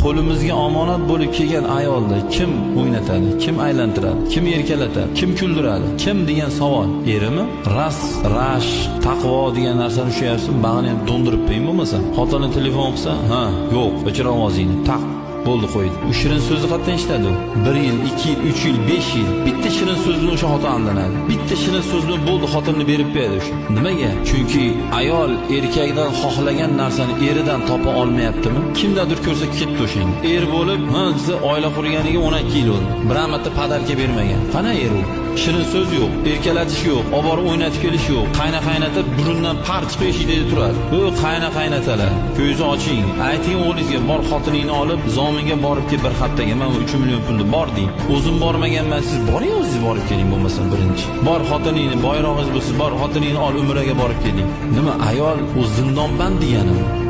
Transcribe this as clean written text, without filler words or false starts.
Qo'limizga omonat bo'lib kelgan ayolni kim o'ynatadi, kim aylantiradi, kim erkalatadi, kim kuldiradi, kim degan savol. Erimi? Ras, rash, taqvo degan narsani ushlayapsiz, bag'rini ham do'ndirib qo'ying bo'lmasa. Xotini telefon qilsa, ha, yo'q, o'chir ovozingni, taq bo'ldi, qo'ydi. U shirin so'zni qayerdan eshitadi u? 1 yil, 2 yil, 3 yil, 5 yil. Bitta shirin so'z bilan o'sha xotin aldanadi. Bitta shirin so'z bilan bo'ldi, xotinni berib qo'yadi o'sha. Nimaga? Chunki ayol erkakdan xohlagan narsani eridan topa olmayaptimi? Kimdadir ko'rsa ketdi o'shanga. Er bo'lib, ha, desa oila qurganiga 12 yil bo'ldi. Bir marta подарка bermagan. Qana er u? Shirin so'z yo'q, erkalatish yo'q, olib borib o'ynatib kelish yo'q. Qayna qaynata burundan par chiqib eshikda turadi. Bu qayna qaynatalar, ko'zni oching. Ayting o'g'lingizga, bor xotiningni olib, zominga borib kel bir haftaga, mana 3 million pulni bor deng. O'zim bormaganman, siz boring, o'zingiz borib keling bo'lmasa birinchi. Bor xotiningni, boyrog'ingiz bo'lsa, bor xotiningni ol, umraga borib keling. Nima ayol u zindonband deganimi?